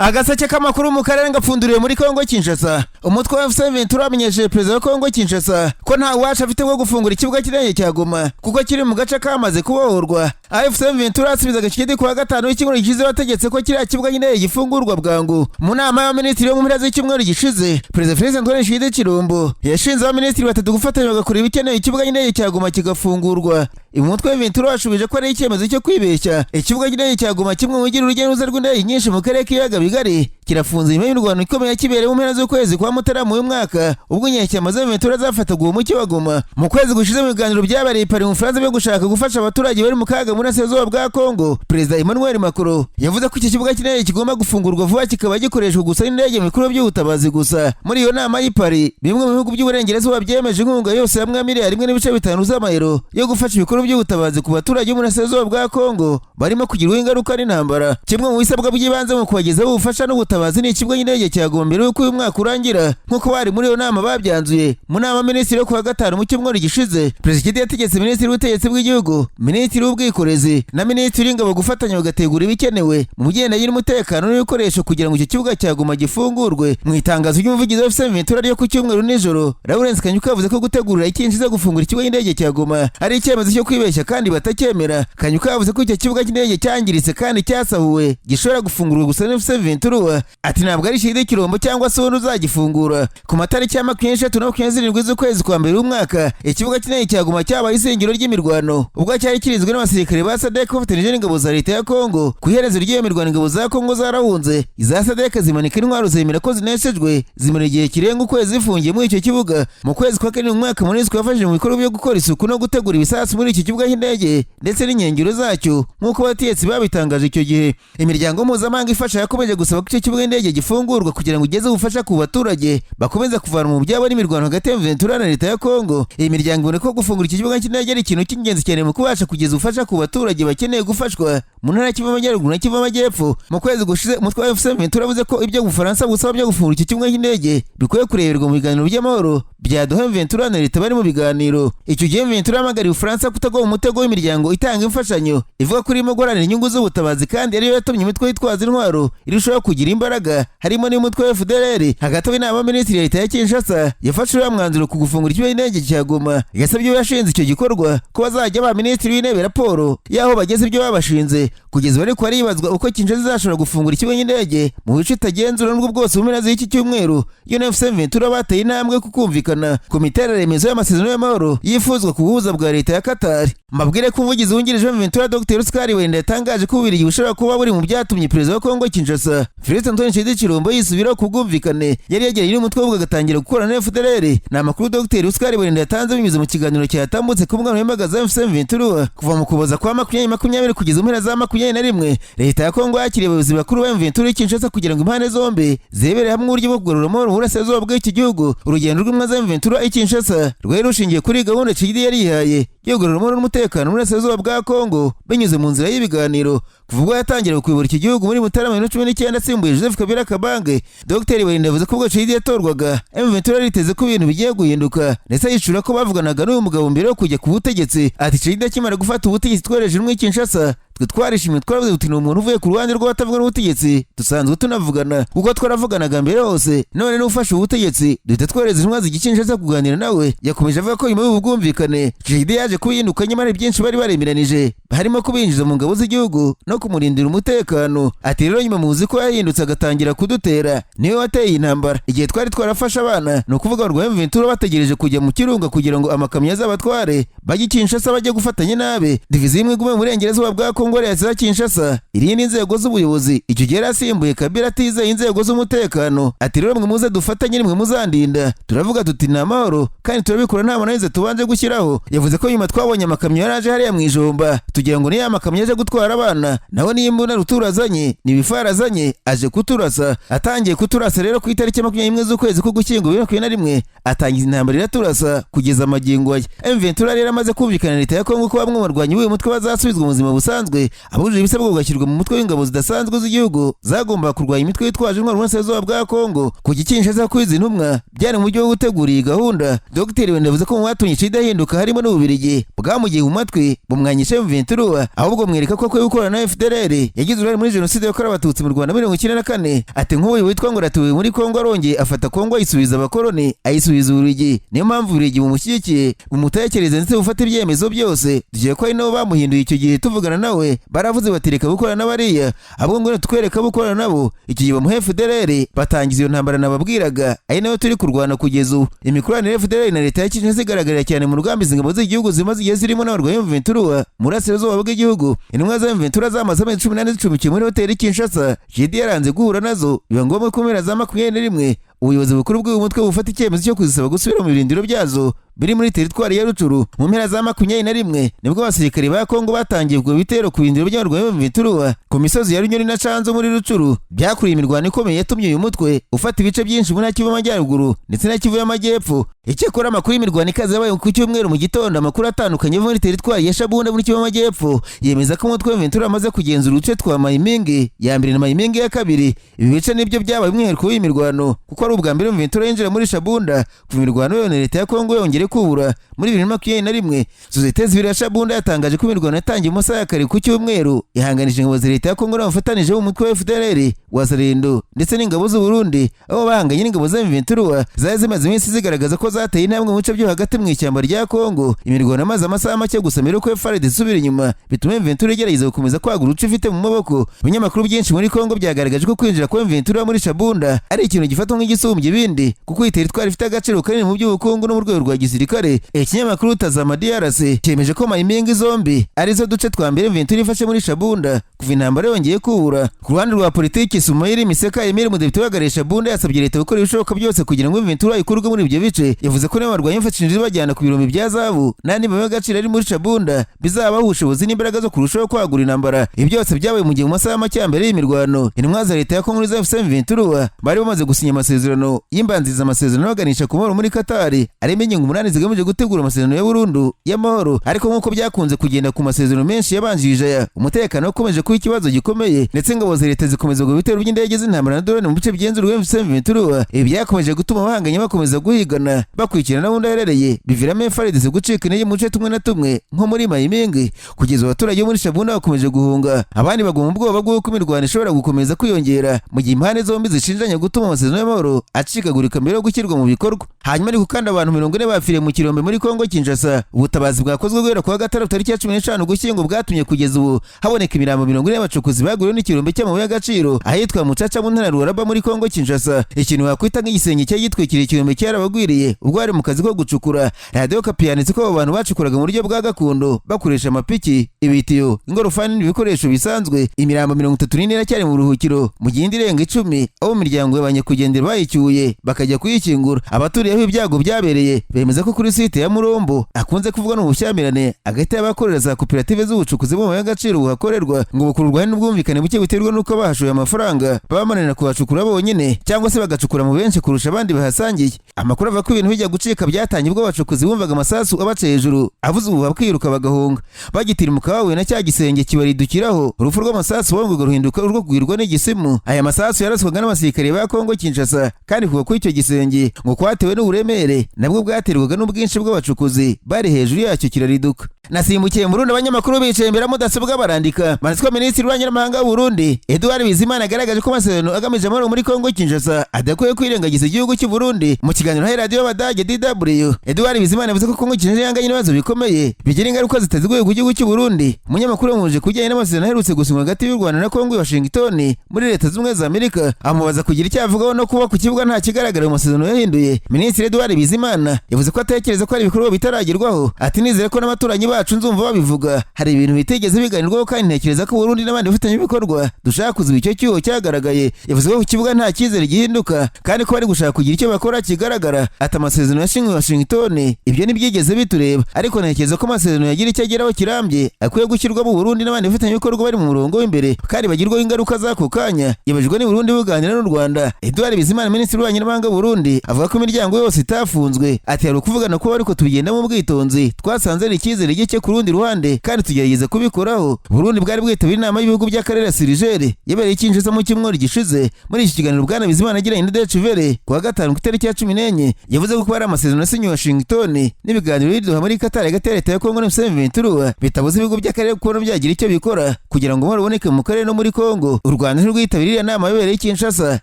Agaseke k'amakuru mu karere gapfunduriwe muri Kongo Kinshasa. Umutwe wa AFC M23 wamenyesheje perezida wa Kongo Kinshasa ko nta bubasha afite bwo gufungura ikibuga cy'indege cya Goma, kuko kiri mu gace kamaze kubohorwa. AFC M23 yasubizaga Tshisekedi kuwa gatanu w'icyumweru gishize wategetse ko kiriya kibuga cy'indege gifungurwa bwangu. Mu nama y'abaminisitiri yo mu mpera z'icyumweru gishize, Perezida Felix Antoine Tshisekedi Tshilombo yashinze abaminisitiri batatu gufatanya bagakora ibikenewe, ikibuga cy'indege cya Goma kigafungurwa. Umutwe wa M23 washubije ko ari icyemezo cyo kwibeshya. Ikibuga cy'indege cya Goma, kimwe mu bigira urujya n'uruza rw'indege nyinshi mu karere k'ibiyaga bigari, kirafunze nyuma y'imirwano ikomeye yakibereye mu mpera z'ukwezi kwa Mutarama uyu mwaka, ubwo inyeshyamba za M23 zafataga uwo mujyi wa Goma. Mu kwezi gushize, mu biganiro byabereye i Paris mu Bufaransa byo gushaka gufasha abaturage bari mu kaga mu burasirazuba bwa Kongo, Perezida Emmanuel Macron yavuze ko iki kibuga cy'indege kigomba gufungurwa vuba, kikaba gikoreshwa gusa n'indege mu bikorwa by'ubutabazi gusa. Muri iyo nama y'i Paris, bimwe mu bihugu by'uburengerazuba byemeje inkunga yose hamwe ya miliyari 1.5 z'amayero yo gufasha ibikorwa by'ubutabazi ku baturage b'uburasirazuba bwa Kongo barimo kugirwaho ingaruka n'intambara. Kimwe mu bisabwa by'ibanze mu kubagezaho ubufasha n'ubutabazi ni ikibuga cy'indege cya Goma mbere y'uko uyu mwaka urangira, nk'uko bari muri iyo nama babyanzuye. Mu nama minisitiri yo kuwa gatanu mu cyumweru gishize, Perezida yategetse minisitiri w'ubutegetsi bw'igihugu, minisitiri w'ubwikorezi na minisitiri w'ingabo gufatanya bagategura ibikenewe mu bigendanye n'umutekano n'ibikoresho kugira ngo icyo kibuga cya Goma gifungurwe. Mu itangazo ry'umuvugizi wa AFC M23 ryo ku cyumweru nijoro, Lawrence Kanyuka yavuze ko gutegurira Kinshasa gufungura ikibuga cy'indege cya Goma ari icyemezo cyo kwibeshya kandi batacyemera. Kanyuka yavuze ko icyo kibuga cy'indege cyangiritse kandi cyasahuwe gishobora gufungurwa gusa na AFC M23. Ati: "Ntabwo ari Tshisekedi Tshilombo cyangwa se undi uzagifungura." Ku matariki ya 23 na 27 z'ukwezi kwa mbere w'umwaka, ikibuga cy'indege cya Goma cyabaye isingiro ry'imirwano, ubwo cyari kirinzwe n'abasirikare ba SADC bafatanyije n'ingabo za leta ya Kongo. Ku iherezo ry'iyo mirwano, ingabo za Kongo zarahunze, iza SADC zimanika intwaro, zemera ko zineshejwe, zimara igihe kirenga ukwezi zifungiye muri icyo kibuga. Mu kwezi kwa kane mu mwaka, MONUSCO yafashije mu bikorwa byo gukora isuku no gutegura ibisasu muri iki kibuga cy'indege ndetse n'inkengero zacyo, nk'uko abategetsi babitangaje icyo gihe. Imiryango mpuzamahanga ifasha yakomeje gusaba ko icyo kibuga cy'indege gifungurwa kugira ngo igeze ubufasha ku baturage bakomeza kuvanwa mu byabo n'imirwano hagati ya M23 na leta ya Kongo. Iyi miryango ibona ko gufungura iki kibuga cy'indege ari ikintu cy'ingenzi cyane mu kubasha kugeza ubufasha ku baturage bakeneye gufashwa mu ntara ya Kivu Amajyaruguru na Kivu Amajyepfo. Mu kwezi gushize, umutwe wa AFC M23 wavuze ko ibyo Ubufaransa busaba byo gufungura iki kibuga cy'indege bikwiye kureberwa mu biganiro by'amahoro bya Doha M23 na leta bari mu biganiro. Icyo gihe M23 yahamagariye Ubufaransa kutagwa mu mutego w'imiryango itanga imfashanyo ivuga ko irimo guharanira inyungu z'ubutabazi, kandi ariyo yatumye imitwe yitwaza intwaro irushaho kugira imbaraga, harimo n'umutwe wa FDLR. Hagati aho, inama y'abaminisitiri ya leta ya Kinshasa yafashe uriya mwanzuro ku gufungura ikibuga cy'indege cya Goma. Yasabye yashinze icyo gikorwa ko bazajya ba minisitiri w'intebe raporo y'aho bageze ibyo babashinze. Kugeza ubu ariko, haribazwa uko Kinshasa izashobora gufungura ikibuga cy'indege mu bice itagenzura, nubwo bwose mu mpera z'iki cyumweru iyo na AFC M23 bateye intambwe ku kumvikana ku miterere remezo y'amasezerano y'amahoro yifuzwa ku buhuza bwa leta ya Qatar. Mbabwire ko umuvugizi wungirije wa M23, Dr Oscar Wenda, yatangaje ko Ububiligi bushobora kuba buri mu byatumye perezida wa Kongo Kinshasa, Felix Antoine Tshisekedi Tshilombo, yisubiraho ku bwumvikane yari yagiranye n'umutwe we, agatangira gukorana na FDLR. Ni amakuru Dr Oscar Wenda yatanze binyuze mu kiganiro cyatambutse ku mbuga nkoranyambaga za AFC M23. Kuva mu Kuboza kwa 2020 kugeza mu mpera za 21, leta ya Kongo yakiriye abayobozi bakuru ba M23 Kinshasa kugira ngo impande zombi zirebere hamwe uburyo bwo kugarura amahoro mu burasirazuba bw'iki gihugu. Urugendo rw'intumwa za M23 i Kinshasa rwari rushingiye kuri gahunda Tshisekedi yari yihaye yo kugarura amahoro n'umutekano mu burasirazuba bwa Kongo binyuze mu nzira y'ibiganiro, kuva ubwo yatangiraga kuyobora iki gihugu muri Mutarama 2019 asimbuye Joseph Kabila Kabange. Dr Barinda yavuze ko ubwo Tshisekedi yatorwaga, M23 yari ko ibintu bigiye guhinduka, ndetse yishura ko bavuganaga n'uyu mugabo mbere yo kujya ku butegetsi. Ati: "Tshisekedi akimara gufata ubutegetsi, twohereje intumwa i Kinshasa. Twe twarishimye, twaravuze tuti ni umuntu uvuye ku ruhande rw'abatavuga n'ubutegetsi, dusanzwe tunavugana kuko twaravuganaga mbere hose, none n'ufashe ubutegetsi duhita twohereza intumwa zijya i Kinshasa kuganira nawe." Yakomeje avuga ko nyuma y'ubu bwumvikane Tshisekedi yaje kubihinduka, nyamara byinshi bari baremeranije, harimo kubinjiza mu ngabo z'igihugu no kumurindira umutekano. Ati: "Rero nyuma muzi ko yahindutse agatangira kudutera, niwe wateye intambara. Igihe twari twarafashe abana, ni ukuvuga ngo M23, bategereje kujya mu Kirunga kugira ngo amakamyo azabatware bajye i Kinshasa, bajye gufatanya nabe, diviziyo imwe igume mu burengerazuba bwa Kongo ya Kinshasa, irindi inzego z'ubuyobozi." Icyo gihe yari asimbuye Kabila, atizeye inzego z'umutekano. Ati: "Rero mwe muze dufatanye, nimwe muzandinda. Turavuga tuti ni amahoro kandi turabikora nta mananiza tubanje gushyiraho." Yavuze ko nyuma twabonye amakamyo yaraje hariya mu Ijomba, tugira ngo niya makamyo aje gutwara abana, naho niyo imbunda rutura azanye, ni ibifari azanye, aje kuturasa. Atangiye kuturasa rero ku itariki 21 z'ukwezi k'Ugushyingo 2021, atangiza intambara, iraturasa kugeza amagingo aya. M23 rero amaze kumvikana na leta ya Kongo ko bamwe mu barwanyi b'uyu mutwe bazasubizwa mu buzima busanzwe, abujuje ibisabwa bagashyirwa mu mutwe w'ingabo zidasanzwe z'igihugu zagombaga kurwanya imitwe yitwaje intwaro mu burasirazuba bwa Kongo. Kujya Kinshasa kuri izi ntumwa byari mu buryo bwo gutegura iyi gahunda. Dr Wenda yavuze ko mu batumye idahinduka harimo n'Ububiligi. bw'Ububiligi bwamugiye mu matwi bumwanyisha M23, ahubwo mwereka ko akwiye gukorana na FDLR yagize uruhare muri jenoside yakorewe Abatutsi mu Rwanda 1994. Ati nk'uyu witwa ngo aratuye muri Kongo arongeye afata Kongo ayisubiza abakoloni, ayisubiza Ububiligi, niyo mpamvu Ububiligi bumushyigikiye, bumutekereze ndetse bufata ibyemezo byose. Tugiye ko ari nabo bamuhinduye. Icyo gihe tuvugana nawe baravuze bati reka gukorana n'abariya, ahubwo ngo tukwereka abo ukorana nabo. Icyo gihe bamuha FDLR, batangiza iyo ntambara nababwiraga, ari nayo turi kurwana kugeza ubu. Imikoranire ya FDLR na leta ya Kinshasa igaragarira cyane mu rugamba izi ngabo z'igihugu zimaze igihe zirimo n'abarwanyi ba M23 mu burasirazuba bw'igihugu. Intumwa za M23 zamaze amezi 18 zicumbikiwe muri hoteli Kinshasa. JD yaranze guhura nazo, biba ngombwa ko mpera za 21 ubuyobozi bukuru bw'uyu mutwe bufata icyemezo cyo kuzisaba gusubira mu birindiro byazo biri muri teritwari ya Rucuru. Mu mpera za 21 nibwo abasirikare ba Kongo batangiye ubwo bitero ku birindiro by'abarwanyi ba M23 ku misozi ya Runyoni na Canzo muri Rucuru. Byakuriye imirwano ikomeye yatumye uyu mutwe ufata ibice byinshi muri Kivu y'Amajyaruguru ndetse na Kivu y'Amajyepfo. Icyakora amakuru y'imirwano ikaze yabaye ku cyumweru mu gitondo, amakuru atandukanye ava muri teritwari ya Shabunda muri Kivu y'Amajyepfo yemeza ko umutwe wa M23 amaze kugenzura uduce twa Mayimingi ya mbere na Mayimingi ya kabiri. Ibi bice nibyo byabaye umwihariko w'iyi mirwano, kuko ari ubwa mbere M23 yinjira muri Shabunda kuva imirwano yone leta ya Kongo yongere kubura muri 2021. Sosiyete sivile ya Shabunda yatangaje ko imirwano yatangiye mu masaha ya kare ku cyumweru, ihanganije ingabo za leta ya Kongo n'abafatanije b'umutwe wa FDLR, Wazalendo ndetse n'ingabo z'u Burundi, aho bahanganye n'ingabo za M23 zari zimaze iminsi zigaragaza ko zateye intambwe mu bice byo hagati mu ishyamba rya Kongo. Imirwano amaze amasaha make gusa mbere yuko FARDC isubira inyuma, bituma M23 igerageza gukomeza kwagura uduce ifite mu maboko. Ibinyamakuru byinshi muri Kongo byagaragaje ko kwinjira kwa M23 muri Shabunda ari ikintu gifatwa nk'igisumbye ibindi, kuko iyi teritwari ifite agaciro kanini mu by'ubukungu no mu rwego rwa gisirikare. Ikinyamakuru Tazama DRC cyemeje ko Mayimingi zombi arizo duce twa mbere M23 ifashe muri Shabunda kuva intambara yongeye kubura. Ku ruhande rwa politiki, Sumaili Miseka Emile, umudepite uhagarariye Shabunda, yasabye leta gukora ibishoboka byose kugira ngo M23 ikurwe muri ibyo bice. Yavuze ko niba barwanya imfashanyo bajyana ku birombe bya zahabu n'andi mabuye y'agaciro ari muri Shabunda, bizabaha ubushobozi n'imbaraga zo kurushaho kwagura intambara. Ibi byose byabaye mu gihe mu masaha make ya mbere y'imirwano, intumwa za leta ya Kongo za AFC M23 bari bamaze gusinya amasezerano y'imbanziriza amasezerano baganisha ku mahoro muri Katari, arimo ingingo 8 zigamije gutegura amasezerano ya burundu y'amahoro. Ariko nk'uko byakunze kugenda ku masezerano menshi yabanjirije aya, umutekano wakomeje kuba ikibazo gikomeye, ndetse ingabo za leta zikomeza ngo ibitero by'indege z'intambara na drone mu bice bigenzurwa AFC M23. Ibi byakomeje gutuma abahanganye bakomeza guhigana bakurikirana aho undi aherereye, biviramo FARDC gucika intege mu duce tumwe na tumwe nko muri Mayimingi. Kugeza abaturage bo muri Shabunda bakomeje guhunga, abandi baguma ubwoba bw'uko imirwano ishobora gukomeza kwiyongera mu gihe impande zombi zishinjanya gutuma amasezerano y'amahoro acikagurika mbere yo gushyirwa mu bikorwa. Hanyuma ariko kandi abantu 40 bapfiriye mu kirombe muri Kongo Kinshasa. Ubutabazi bwakozwe guhera kuwa gatandatu tariki ya 15 Ugushyingo bwatumye kugeza ubu haboneka imirambo 40 y'abacukuzi baguriwe n'ikirombe cy'amabuye y'agaciro ahitwa Mucaca mu ntara ya Lualaba muri Kongo Kinshasa. Ikintu wakwita nk'igisenge cyari gitwikiriye ikirombe cyarabagwiriye ubwo bari mu kazi ko gucukura. Radiyo Okapi yanditse ko abo bantu bacukuraga mu buryo bwa gakondo bakoresha amapiki, ibitiyo, ingorofani n'ibikoresho bisanzwe. Imirambo 34 iracyari mu buruhukiro, mu gihe indi irenga 10 abo mu miryango ya banyakwigendera bayicyuye bakajya kuyikingura. Abaturiye aho ibyago byabereye bemeza ko kuri site ya Murombo akunze kuvugwa n'ubushyamirane hagati y'abakorera za koperative z'ubucukuzi bw'amabuye y'agaciro buhakorerwa, ngo bukururwa n'ubwumvikane buke buterwa n'uko bahashoye amafaranga baba bananira kuhacukura bonyine cyangwa se bagacukura mu benshi kurusha abandi bahasangiye. Amakuru avuga ko ibintu bijya gucika byatangiye ubwo abacukuzi bumvaga amasasu abaca hejuru avuze ubu bakiruka bagahunga, bagitirimuka bahuye na cya gisenge kibaridukiraho. Urupfu rw'amasasu bongwaga ruhinduka urwo kugwirwa n'igisimu. Aya masasu yaraswaga n'abasirikare ba Kongo Kinshasa, kandi kuva kuri icyo gisenge ngo kwatewe n'uburemere nabwo bwaterwaga n'ubwinshi bw'abacukuzi bari hejuru yacyo kirariduka. Nasimbukiye mu Burundi, abanyamakuru bicaye imbere ya mudasobwa barandika banditswe. Minisitiri w'ububanyi n'amahanga w'u Burundi Edouard Bizimana agaragaje ko amasezerano agamije amahoro muri Kongo Kinshasa adakwiye kwirengagiza igihugu cy'u Burundi. Mu kiganiro ha radiyo y'Abadage DW, Edouard Bizimana yavuze ko Kongo Kinshasa ihanganye n'ibibazo bikomeye bigira ingaruka zitaziguye ku gihugu cy'u Burundi. Umunyamakuru yamubajije ku bijyanye n'amasezerano aherutse gusinywa hagati y'u Rwanda na Kongo i Washington muri Leta Zunze Ubumwe za Amerika, amubaza kugira icyo avugaho no kuba ku kibuga nta kigaragara mu masezerano yahinduye. Minisitiri Edouard Bizimana yavuze ko atekereza ko hari ibikorwa bitaragerwaho. Ati nizere ko n'abaturanyi bacu nzumva babivuga, hari ibintu bitigeze biganirwaho, kandi ntekereza ko Burundi n'abandi bafatanyabikorwa dushaka kuziba icyo cyuho cyagaragaye. Yavuze ko ku kibuga nta cyizere gihinduka kandi ko bari gushaka kugira icyo bakora kigaragara. Ati amasezerano yashinzwe Washington ibyo ntibyigeze bitureba, ariko ntekereza ko amasezerano yagira icyo ageraho kirambye akwiye gushyirwa mu Burundi n'abandi bafatanyabikorwa bari mu murongo w'imbere kandi bagirwaho ingaruka z'ako kanya. Yabajijwe niba Burundi buganira n'u Rwanda, Edouard Bizimana, minisitiri w'ububanyi n'amahanga w'u Burundi, avuga ko imiryango yose itafunzwe. Ati hari ukuvugana kuba ariko tubigendamo ubwitonzi, twasanze ari icyizere gike ku rundi ruhande kandi tugerageza kubikoraho. Burundi bwari bwitabiriye inama y'ibihugu by'akarere ya Sirijeri yabereye i Kinshasa mu cyumweru gishize. Ndetse muri iki kiganiro Bwana Bizimana yagiranye na Deutsche Welle ku wa gatanu ku itariki ya 14, yavuze ko kuba ari amasezerano yasinyiwe Washington n'ibiganiro biri Doha muri Qatar hagati ya leta ya Kongo na M23 bitabuza ibihugu by'akarere kubona byagira icyo bikora kugira ngo amahoro aboneke mu karere no muri Kongo. U Rwanda ntirwitabiriye iriya nama yabereye i Kinshasa,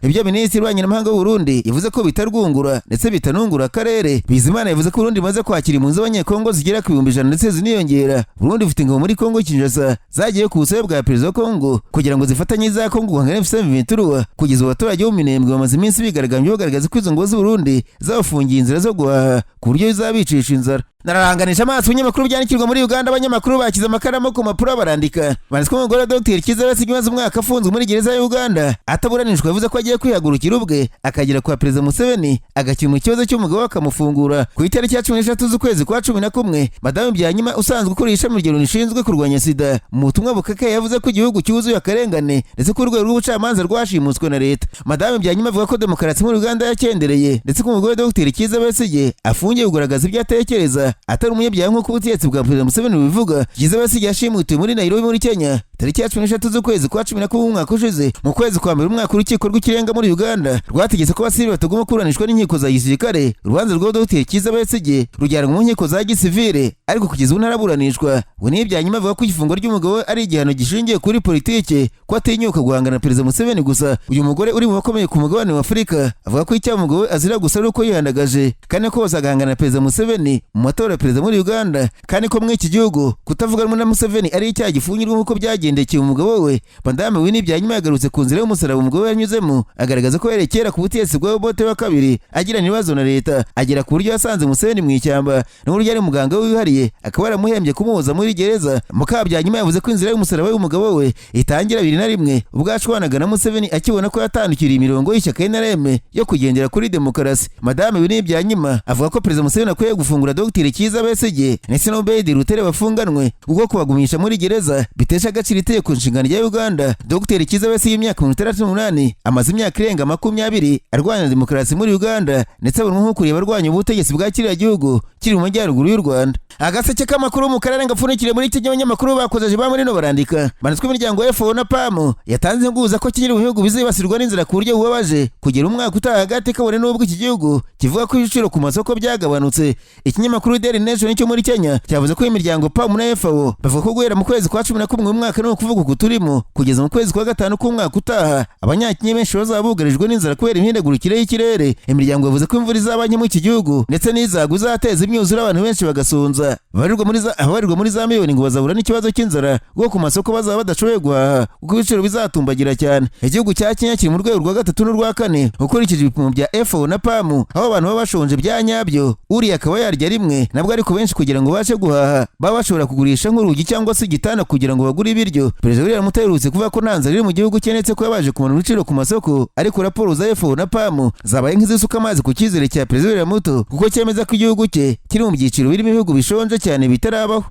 ibyo Minisitiri w'Ububanyi n'Amahanga w'u Burundi yavuze ko bitarwungura ndetse bitanungura akarere. Bizimana yavuze ko Burundi bumaze kwakira impunzi z'Abanyekongo zigera ku 100,000 ndetse ziniyongera. Burundi bufite ingabo muri Kongo Kinshasa zagiye ku busabe bwa perezida wa Kongo kugira ngo zifatanye iza Kongo guhangana na M23. Kugeza ubu abaturage bo mu Minembwe bamaze iminsi bigaragambya bagaragaza ko izo ngabo z'u Burundi zabafungiye inzira zo guhaha ku buryo bizabicisha inzara. Nararanganisha amaso ibinyamakuru byandikirwa muri Uganda. Abanyamakuru bakize amakaramu ku mpapuro barandika, banditswe umugore wa Dr Kizza Besigye umaze umwaka afunzwe muri gereza ya Uganda ataburanishwa, yavuze ko agiye kwihagurukira ubwe akagera kwa Perezida Museveni agakemura ikibazo cy'umugabo akamufungura. Ku itariki ya 13 z'ukwezi kwa 11, Madamu Byanyima usanzwe ukuriye ishami rya rishinzwe kurwanya sida, mu butumwa bukakaye yavuze ko igihugu cyuzuye akarengane ndetse ko urwego rw'ubucamanza rwashimuswe na leta. Madamu Byanyima avuga ko demokarasi muri Uganda yakendereye, ndetse ko umugore wa Dr Kizza Besigye afungiye kugaragaza ibyo atekereza, atari umunyabyaha nk'uko ubutegetsi bwa Perezida Museveni bubivuga. Kizza Besigye yashimutiwe muri Nairobi muri Kenya tariki ya 13 z'ukwezi kwa 11 umwaka ushize. Mu kwezi kwa mbere umwaka, urukiko rw'ikirenga muri Uganda rwategetse ko abasivili batagomba kuburanishwa n'inkiko za gisirikare. Urubanza rwa Dr Kizza Besigye rujyanwa mu nkiko za gisivile, ariko kugeza ubu ntaraburanishwa. We Byanyima avuga ko igifungo ry'umugabo we ari igihano gishingiye kuri politike, ko atinyuka guhangana na Perezida Museveni gusa. Uyu mugore uri mu bakomeye ku mugabane wa Afurika avuga ko icyaha umugabo we azira gusa ari uko yihandagaje, kandi ko bazagahangana na Perezida Museveni mu matora ya perezida muri Uganda, kandi ko muri iki gihugu kutavuga rumwe na Museveni ari icyaha gifungirwa nk'uko byagendekeye umugabo we. Madame Winnie Byanyima yagarutse ku nzira y'umusaraba umugabo we yanyuzemo, agaragaza ko yerekera ku butegetsi bwa Obote wa kabiri agirana ibibazo na leta, agera ku buryo yasanze Museveni mu ishyamba n'uburyo ari muganga wihariye akaba yaramuhembye kumuhoza muri gereza. Mukabyanyima yavuze ko inzira y'umusaraba y'umugabo we itangira 2001 ubwo yashwanaga na Museveni akibona ko yatandukiriye imirongo y'ishyaka NRM yo kugendera kuri demokarasi. Madame Winnie Byanyima avuga ko Perezida Museveni akwiye gufungura Dr Kizza Besigye ndetse na Obeid Lutale bafunganwe, kuko kubagumisha muri gereza bitesha agaciro itegeko nshinga rya Uganda. Dr Kizza Besigye y'imyaka 68 amaze imyaka irenga 20 arwanya demokarasi muri Uganda, ndetse abonwa nk'ukuriye abarwanya ubutegetsi bwa kiriya gihugu kiri mu majyaruguru y'u Rwanda. Agaseke k'amakuru mu karere gapfundikiriye muri iki abanyamakuru bakozeje ba muri no barandika, banditswe imiryango ya FAO na PAM yatanze impuruza ko kiri mu bihugu bizibasirwa n'inzara ku buryo bubabaje kugera umwaka utaha hagati, kabone n'ubwo iki gihugu kivuga ko ibiciro ku masoko byagabanutse. Ikinyamakuru Daily Nation cyo muri Kenya cyavuze ko imiryango PAM na FAO bavuga ko guhera mu kwezi kwa 11 mu mwaka, ni ukuvuga uku turimo, kugeza mu kwezi kwa gatanu k'umwaka utaha, Abanyakenya benshi bazaba bugarijwe n'inzara kubera imihindagurikire y'ikirere. Imiryango yavuze ko imvura izaba nke muri iki gihugu, ndetse n'izagwa izateza imyuzure abantu benshi bagasonza. Ababarirwa muri za miliyoni ngo bazahura n'ikibazo cy'inzara kuko ku masoko bazaba badashoboye guhaha kuko ibiciro bizatumbagira cyane. Igihugu cya Kenya kiri mu rwego rwa gatatu n'urwa kane ukurikije ibipimo bya FAO na PAM, aho abantu baba bashonje bya nyabyo, uriya akaba yarya rimwe nabwo, ariko benshi kugira ngo babashe guhaha baba bashobora kugurisha nk'urugi cyangwa se igitanda kugira ngo bagure ibiryo. Perezida William Ruto aherutse kuvuga ko nta nzara iri mu gihugu cye, ndetse ko yabaje kumanura ibiciro ku masoko, ariko raporo za FAO na PAM zabaye nk'izisuka amazi ku cyizere cya Perezida William Ruto, kuko cyemeza ko igihugu cye kiri mu byiciro birimo ibihugu bishonje cyane bitarabaho.